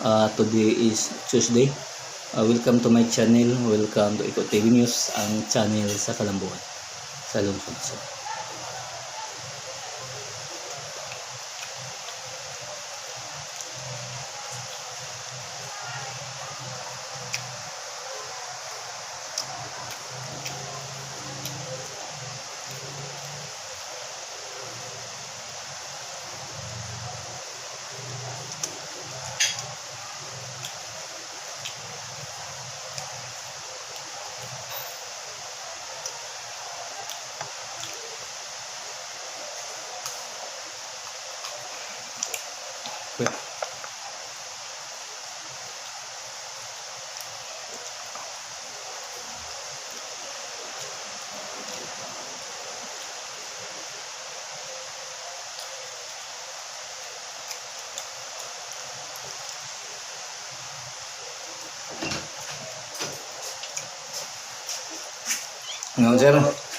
Today is Tuesday. Welcome to my channel. Welcome to Eco TV News, ang channel sa Kalambuan, sa Lungsod. So, okay. Ngayon, sir.